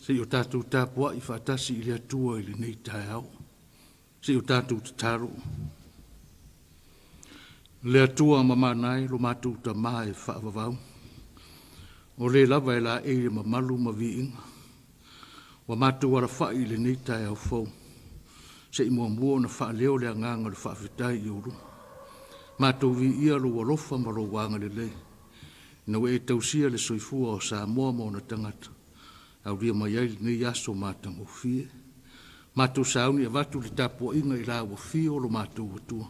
Se i o tatou tapuai faatasi i le Atua i lenei taeao. Se i o tatou tatalo. Le Atua mamana e lo matou Tama e faavavau, o le lava e laei le mamalu ma viiga. Ua matou alafai i lenei taeao fou, se i muamua ona faaleo le agaga o le faafetai i ou luma. Matou viia lou alofa ma lou agalelei, ina ua e tausia le soifua o Samoa ma ona tagata, aulia mai ai lenei aso matagofie. Matou sauni avatu le tapuaiga i la ua fio lo matou Atua,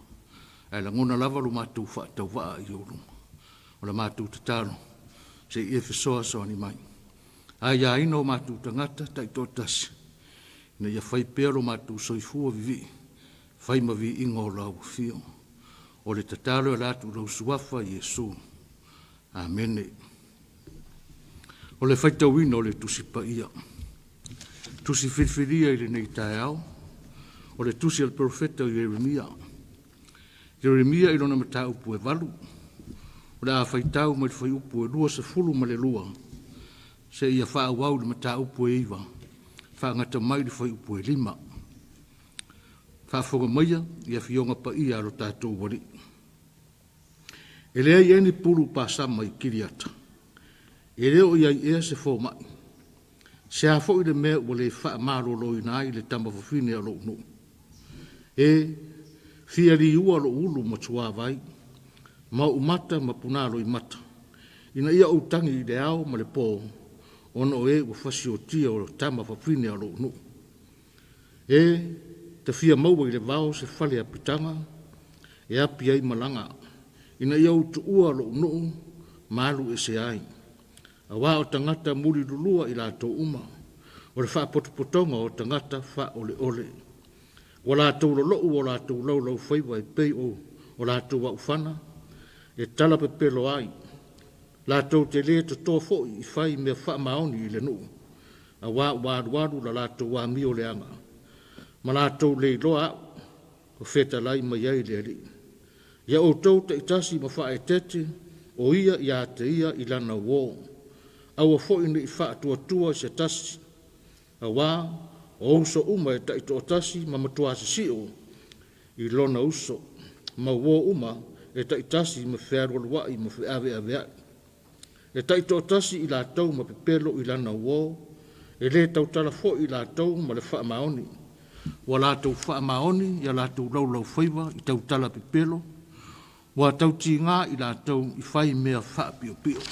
ae lagona lava lo matou faatauvaa i ou luma. O la matou tatalo, se i e fesoasoani mai. Aiaina o matou tagata taitoatasi, ina ia fai pea lo matou soifua vivii, fai ma viiga o lau afio. O le tatalo e ala atu i lou Suafa Iesu. Amene. O le faitauina o le Tusi Paia. Tusi filifilia i lenei taeao, o le tusi a le perofeta o Ieremia. Ieremia i lona mataupu e 8, o le a faitau mai le fuaiupu e 22 seia faaauau i le mataupu e 9, faagata mai le fuaiupu e 5. Faafofoga maia i afioga paia a lo tatou Alii. E leai ea ni pulu pasama i Kiriata? E le o i ai ea se fomai? Se a foi le mea ua le faamaloloina ai le tama fafine a lou nuu? E fia liua lou ulu ma suavai, ma ou mata ma punaloimata, ina ia ou tagi i le ao ma le po, ona o e ua fasiotia o tama fafine a lou nuu. E ta fia maua i le vao se fale apitaga e api ai malaga, ina ia ou tuua lou nuu ma alu ese ai. Auā o tagata mulilulua i latou uma, o le faapotopotoga o tagata faaoleole. Ua latou lolo'u o latou laulaufaiva e pei o o latou aufana e talapepelo ai. Latou te lē totō foi i fai mea faamaoni i le nuu, auā ua alualu la latou amio leaga, ma latou le iloa a'u, ua fetalai mai ai le Alii. Ia outou taitasi ma faaeteete, o ia ia te ia i lana uō. Aua foi ne i faatuatua i se tasi, auā o uso uma e taitoatasi ma matua sisio i lona uso, ma uō uma e taitasi ma fealualuaʻi ma feaveaveaʻi. E taitoatasi i latou ma pepelo i lana uō, e lē tautala foi i latou ma le faamaoni. Ua latou faamaoni i a latou laulaufaiva i tautala pepelo, ua tautigā i latou i fai mea faapiopio.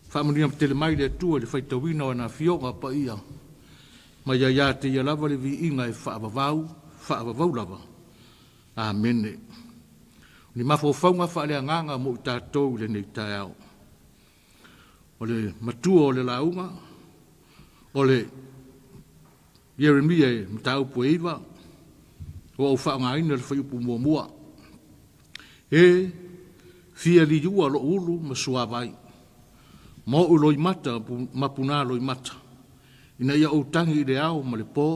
Faamanuia tele mai le Atua i le faitauina o ana afioga paia, ma ia ia te Ia lava le viiga e faavavau, faavavau lava. Amene. O ni mafaufauga faaleagaga mo i tatou i lenei taeao. O le matua o le lauga, o le Ieremia e mataupu e 9, ua ou faaaogaina le fuaiupu muamua. E fia liua lou ulu ma suavai, ma ou loimata ma punā loimata, ina ia ou tagi i le ao ma le pō,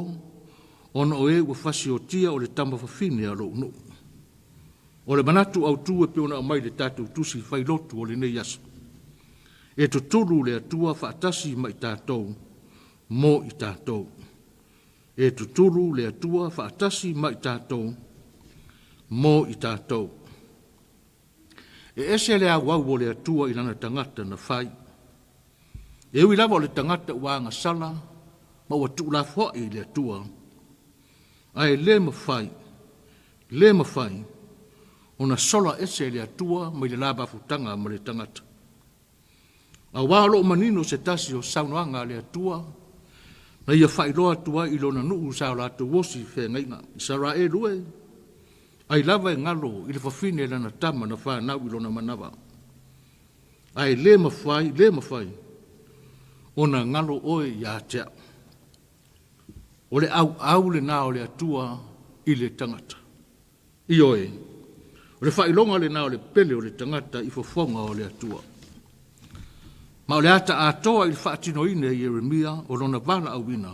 ona o e ua fasiotia o le tama fafine a lou nuu. O le manatu autu e pei ona aumai i le tatou tusi failotu o lenei aso, e tutulu le Atua faatasi ma i tatou mo i tatou. E tutulu le Atua faatasi ma i tatou mo i tatou. E ese le auau o le Atua i lana tagata na fai. E ui lava o le tagata ua agasala ma ua tuulafoai i le Atua, ae le mafai, le mafai ona sola ese le Atua mai le la mafutaga ma le tagata. Auā o lo o manino se tasi o saunoaga a le Atua na ia faailoa atu ai i lona nuu sa o latou osi i feagaiga, Isaraelu e, ai lava e galo i le fafine lana tama na fanau i lona manava. Ae le mafai, le mafai ona galo oe ia te au. O le auau lena o le Atua i le tagata. Ioe, o le faailoga lena o le pele o le tagata i fofoga o le Atua. Ma o le ata atoa i le faatinoina e Ieremia o lona valaauina,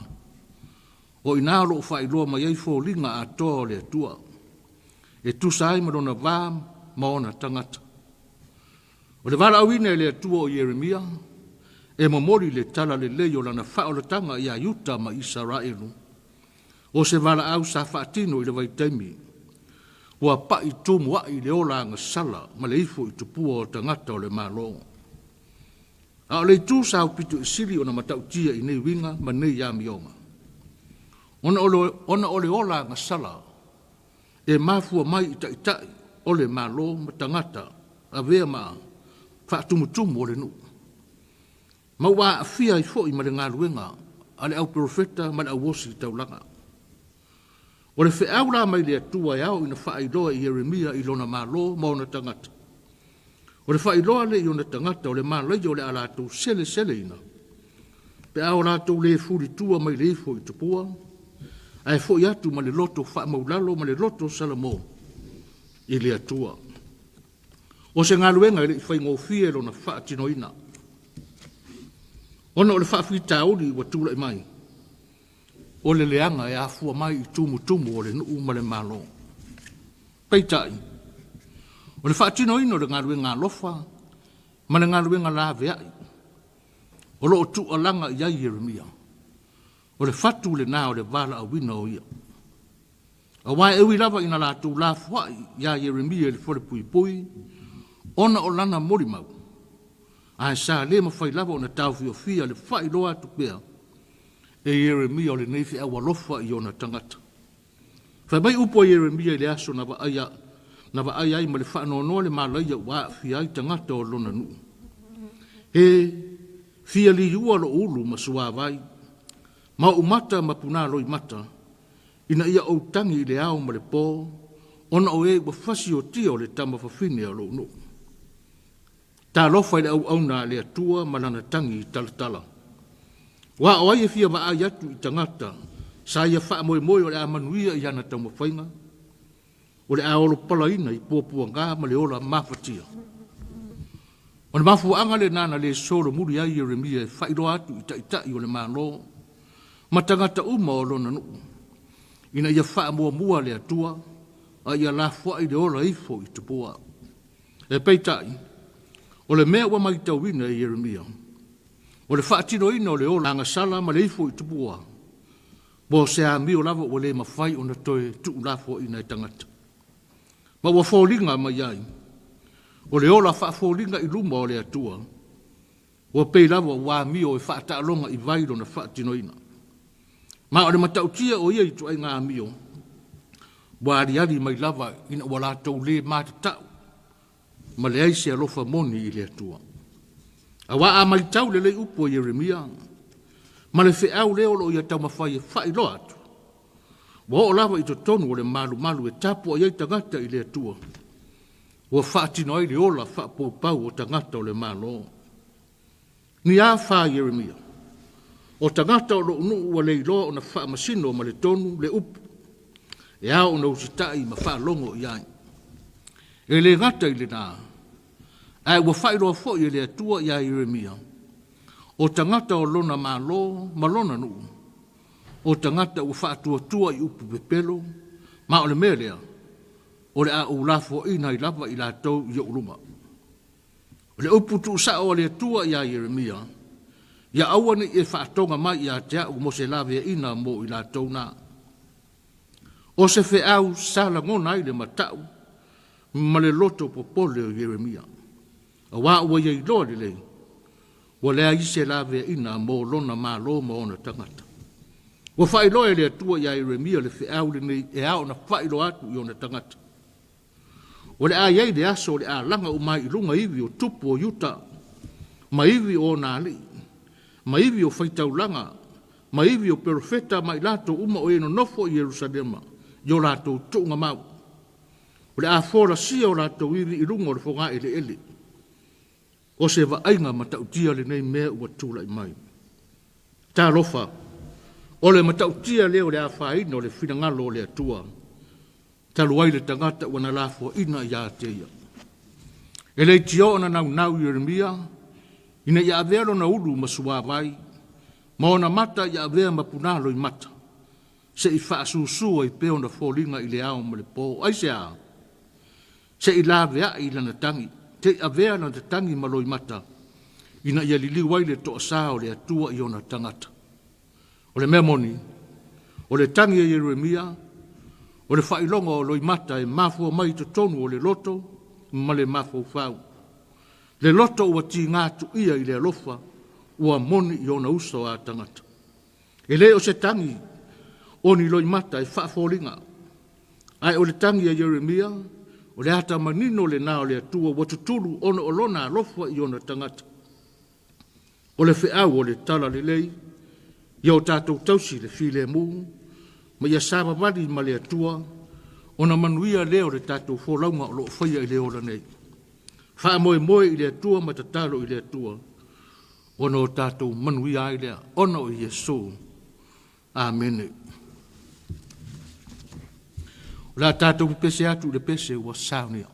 o i ina o lo o faailoa mai ai foliga atoa o le Atua, e tusa ai ma lona va ma ona tagata. O le valaauina e le Atua o Ieremia, e momoli le tala lelei o lana faaolataga iā Iuta ma Isaraelu, o se valaau sa faatino i le vaitaimi ua pa'i tumu a'i le ola agasala ma le ifo i tupua o tagata o le Malo. A o le itu sa aupito i sili ona matautia i nei uiga ma nei amioga, ona o le, ona o le ola agasala e mafua mai i taitai o le Malo ma tagata avea ma faatumutumu o le nuu, ma ua aafia ai foi ma le galuega a le au perofeta ma le au osi taulaga. O le feau la mai le Atua e ao ina faailoa i Ieremia i lona malo ma ona tagata. O le faailoa lea i ona tagata o le malaia o le a latou seleseleina, pe a o latou le fulitua mai le ifo i tupua, ae foi atu ma le loto faamaulalo ma le loto salamo i le Atua. O se galuega e le i faigofie lona faatinoina, ona o le faafitauli ua tulai mai, o le leaga e afua mai i tumutumu o le nuu ma le Malo. Peitai, o le faatinoina o le galuega alofa ma le galuega laveai o lo o tuualaga i ai Ieremia, o le fatu lena o le valaauina o ia. Aua e ui lava ina latou lafoai iā Ieremia i le falepuipui ona o lana molimau, ae sa le mafai lava ona taofiofia le faailoa atu pea e Ieremia o lenei feau alofa i ona tagata. Fai mai upu a Ieremia i le aso na vaaia na vaai ai ma le faanoanoa le malaia ua aafia ai tagata o lona nuu. He fia liua lou ulu ma suavai, ma ou mata ma punaloi mata, ina ia ou tagi i le ao ma le po, ona o e ua fasiotia o le tama fafine o lou nuu. Talofa i le auauna a le Atua ma lana tagi talatala. Aua o ai e fia vaai atu i tagata sa ia faamoemoe o le a manuia i ana taumafaiga? O le a olopalaina i puapuaga ma le ola mafatia. O le mafuaaga lena na le solomuli ai Ieremia e faailoa atu i taitai o le Malo ma tagata uma o lona nuu, ina ia faamuamua le Atua a ia lafoai le ola ifo i tupua. E peitai, o le mea ua matauina e Ieremia, o le faatinoina o le ola agasala ma le ifo i tupua, mo se amio lava ua le mafai ona toe tuulafoaiina e tagata. Ma ua foliga mai ai, o le ola faafoliga i luma o le Atua, ua pei lava ua amio e faataaloga i vai lona faatinoina. Ma o le matautia o ia ituaiga amio, ua aliali mai lava ina ua latou le matatau ma leai se alofa moni i le Atua. Aua a matau lelei upu a Ieremia ma le feau lea o lo o ia taumafai e faailoa atu, ua oo lava i totonu o le malumalu e tapuai ai tagata i le Atua, ua faatino ai le ola faapoupou o tagata o le Malo. Ni a fa Ieremia? O tagata o lou nuu ua le iloa ona faamasino ma le tonu le upu e ao ona usitai ma faalogo i ai. E le gata i lena, ae ua faailoa foi e le Atua iā Ieremia, o tagata o lona malo ma lona nuu, o tagata ua faatuatua i upu pepelo, ma o le mea lea, o le a ou lafoaiina ai lava i latou i ou luma. O le upu tuusao a le Atua iā Ieremia, Ia aua ne i e faatoga mai ia te au mo se laveaiina mo i latou na. O se feau sa lagona ai le matau ma le loto popole o Ieremia, aua ua ia iloa lelei, ua leai se laveaiina mo lona malo ma ona tagata. Ua faailoa e le Atua iā Ieremia le feau lenei e ao ona faailoa atu i ona tagata. O le a i ai le aso o le a laga uma ai i luga ivi o tupu o Iuta, ma ivi o ona alii, ma ivi o faitaulaga, ma ivi o perofeta ma i latou uma o e nonofo i Ierusalema i o latou tuugamau. O le a folasia o latou ivi i luga o le fogaeleele. O se vaaiga matautia lenei mea ua tulai mai. Talofa, o le matautia lea o le afaina o le finagalo o le Atua, talu ai le tagata ua na lafoaiina ia te ia. E leitioa ona naunau Ieremia ina ia avea lona ulu ma suavai, ma ona mata ia avea ma punalo i mata, se i faasusu ai pea ona foliga i le ao ma le po. Aisea? Se i laveai lana tagi, se i avea lana tagi ma loimata, ina ia liliu ai le toasā o le Atua i ona tagata. O le mea moni, o le tagi a Ieremia, o le faailoga o loimata e mafua mai i totonu o le loto ma le mafaufau. Le loto ua tiga tuia i le alofa ua moni i ona uso a tagata. E le o se tagi o ni loimata e faafoliga, ae o le tagi a Ieremia, o le ata manino lena o le Atua ua tutulu ona o lona alofa i ona tagata. O le feau o le tala lelei, ia o tatou tausi le filemu, ma ia savavali ma le Atua, ona manuia lea o le tatou folauga o lo o faia i le ola nei. Faamoemoe i le Atua ma tatalo i le Atua, ona o tatou manuia ai lea, ona o Iesu. Amene. O le a tatou pepese atu i le pese ua saunia.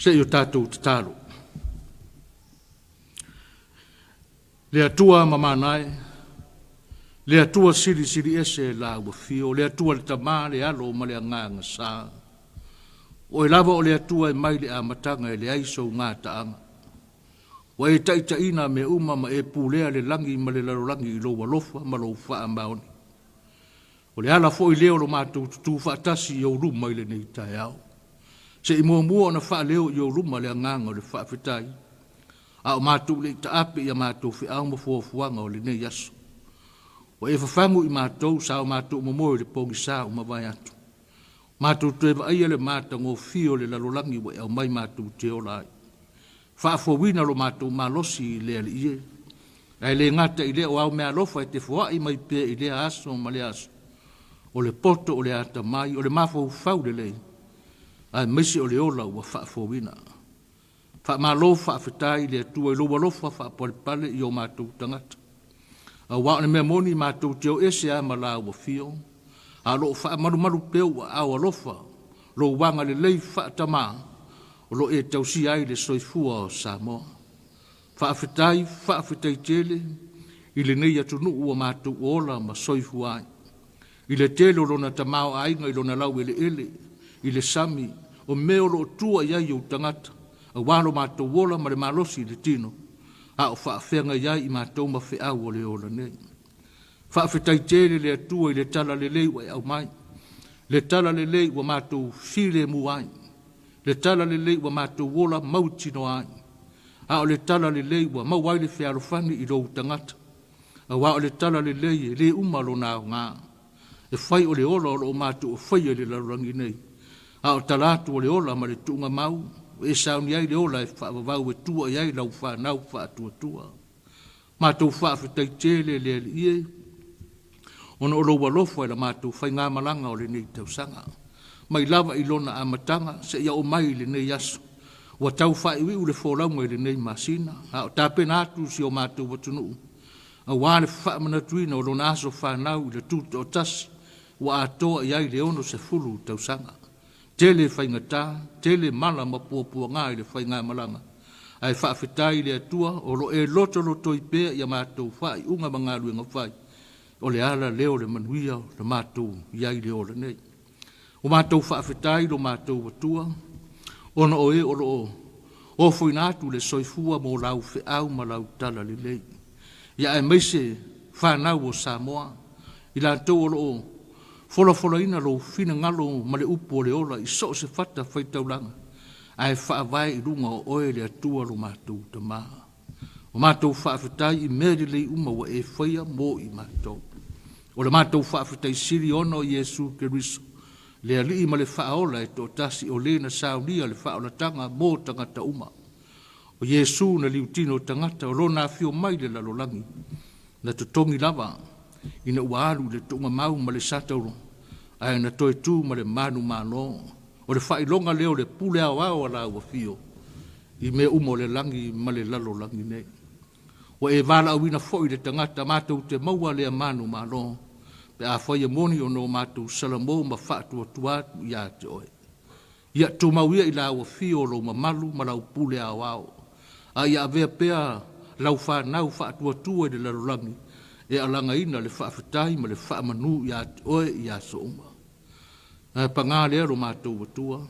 Se i o tatou tatalo. Le Atua mamana e, le Atua silisili ese la ua fio, le Atua le Tama, le Alo ma le Agaga Sa. Oe lava o le Atua e mai le amataga e leai sou gataaga. Ua e taitaiina mea uma ma e pulea le lagi ma le lalolagi i lou alofa ma lou faamaoni. O le ala foi lea o lo matou tutū faatasi i ou luma i lenei taeao. Se i muamua ona faaleo i ou luma le agaga o le faafetai, a o matou le i taape i a matou feau ma fuafuaga o lenei aso. Ua e fafagu i matou sa o matou momoe i le pogisa ua mavae atu. Matou toe vaaia le matagofie o le lalolagi ua e aumai matou te ola ai. Faafouina lo matou malosi i le Alii e. Ae le gata i lea o ao meaalofa e te foai mai pea i lea aso ma lea aso, o le poto o le atamai, o le mafaufau lelei, aemaise o le ola ua faafouina. Faamalo faafetai i le Atua i lou alofa faapalepale i o matou tagata. Aua o le mea moni matou te o ese lava ma la ua fio, a o lo o faamalumalu pea ou aao alofa, lou agalelei faatamā, o lo o e tausia ai le soifua o Samoa. Faafetai, faafetai tele i lenei atunuu ua matou ola ma soifua ai. I le tele o lona tamaoaiga i lona laueleele, i le sami, o mea o lo o tua i ai ou tagata, aua lo matou ola ma le malosi i le tino, a o faafeagai ai i matou ma feau o le ola nei. Faafetai tele le Atua i le tala lelei ua e aumai, le tala lelei ua matou filemu ai, le tala lelei ua matou ola mautinoa ai, a o le tala lelei ua maua ai le fealofani i lou tagata, aua o le tala lelei e le uma lona aoga. E fai o le ola o lo o matou faia i le lalolagi nei, a o tala atu o le ola ma le tuugamau, ua e sauni ai le ola e faavavau e tua i ai lau fanau faatuatua. Matou faafetai tele le Alii e, ona o lou alofa i la matou faigamalaga o lenei tausaga. Mai lava i lona amataga seia oo mai i lenei aso, ua tau faaiuiu le folauga i lenei masina, a o tapena atu si o matou atunuu, aua le faamanatuina o lona aso fanau i le tutoatasi ua atoa i ai le 60 tausaga. Tele faigata, tele mala ma puapuaga i le faigamalaga, ae faafetai i le Atua o lo o e lotolotoi pea i a matou faaiuga ma galuega fai, o le ala lea o le manuia o le matou i ai i le ola nei. Ua matou faafetai i lo matou Atua, ona o e o lo o ofoina atu le soifua mo lau feau ma lau tala lelei. Ia aemaise fanau o Samoa, i latou o lo o folafolaina lou finagalo ma le upu o le ola i so o se fata faitaulaga, ae faavae i luga o oe le Atua lo matou Tama. O matou faafetai i mea lelei uma ua e faia mo i matou. O le matou faafetai sili ona o Iesu Keriso, le Alii ma le Faaola e toatasi o le na saunia le faaolataga mo tagata uma. O Iesu na liutino tagata o lona afio mai le lalolagi, na totogi lava ina ua alu i le tuugamau ma le sataulo, ae na toe tu ma le manumalo. O le faailoga lea o le pule aoao a la ua fio i mea uma o le lagi ma le lalolagi nei. Ua e valaauina foi le tagata matou te maua lea manumalo, pe afai e moni ona o matou salamo ma faatuatua atu ia te oe. Ia tumau ia i la ua fio o lou mamalu ma lau pule aoao, a ia avea pea lau fanau faatuatua i le lalolagi e alagaina le faafetai ma le faamanu ia te oe i aso uma. Ae paga lea lo matou Atua,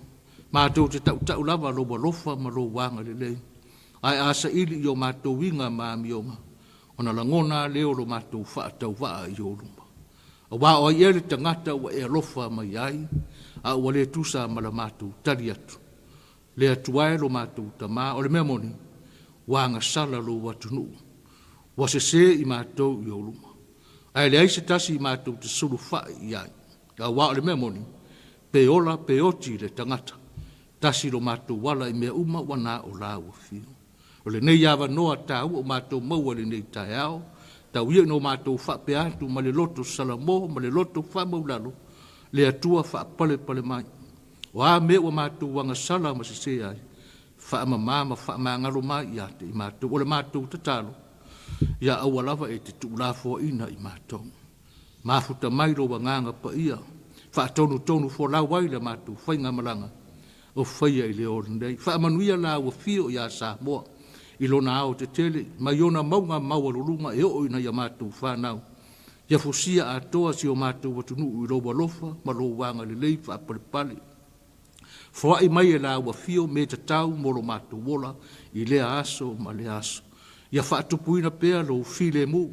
matou te tautau lava lou alofa ma lou agalelei, ae a saili i o matou uiga ma amioga, ona lagona lava lea o lo matou faatauvaa i ou luma. Aua o ai ea le tagata ua e alofa mai ai, a ua le tusa ma la matou tali atu? Le Atua e lo matou Tama, o le mea moni, ua agasala lou atunuu, ua sese i matou i ou luma. Ae leai se tasi i matou te sulufai i ai, aua o le mea moni, pe ola pe oti le tagata, tasi lo matou ala i mea uma ua na o la ua fio. O lenei avanoa taua ua matou maua i lenei taeao, tau ia ina o matou faapea atu ma le loto salamo ma le loto faamaulalo, le Atua faapalepale mai. O a mea ua matou agasala ma sese ai, faamama ma faamagalo mai ia te i matou. O le matou tatalo, ia aua lava e te tuulafoaina i matou. Mafuta mai lou agaga paia, faatonutonu folau ai le matou faigamalaga. o faia i le o lenei. Faamanuia la ua fio ia Samoa i lona ao tetele, mai ona mauga maualuluga e oo ina ia matou fanau. Ia fusia atoa si o matou atunuu i lou alofa ma lou agalelei faapalepale. Foai mai e la ua fio me tatau mo lo matou ola i lea aso ma lea aso. Ia faatupuina pea lou filemu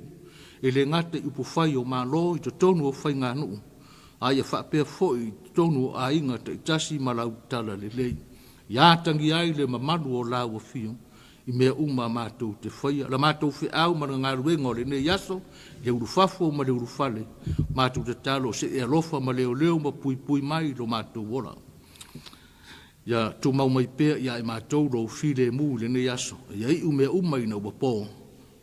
e le gata i upufai o Malo i totonu o faiganuu, a ia faapea foi i totonu o aiga taitasi ma lau talalelei. Ia atagia ai le mamalu o lau afio i mea uma a matou te faia. La matou feau ma le galuega o lenei aso, le ulufafo ma le ulufale, matou tatalo se e alofa ma leoleo ma puipui mai lo matou ola. Ia tumau mai pea ia i matou lou filemu i lenei aso. Ia iu mea uma ina ua po,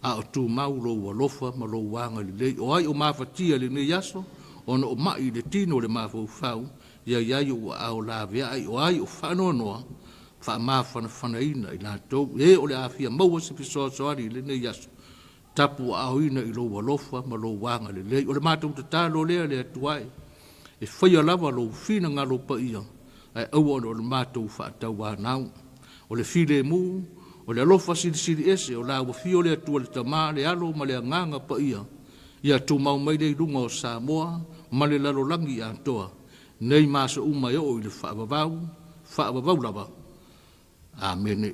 a o tumau lou alofa ma lou agalelei. O ai o mafatia i lenei aso, ona o mai i le tino o le mafaufau, ia i ai ou aao laveai, o ai o faanoanoa, faamafanafanaina i latou. E o le afia maua se fesoasoani i lenei aso, tapuaaoina i lou alofa ma lou agalelei. O le matou tatalo lea le Atua e, e faia lava lou finagalo paia, ae aua ona o le matou faatauanau. O le filemu, o le alofa silisili ese, o la ua fio le Atua le Tama, le Alo ma le Agaga Paia, ia tumau mai lea i luga o Samoa ma le lalolagi atoa, nei ma aso uma e oo i le faavavau, faavavau lava. Amene.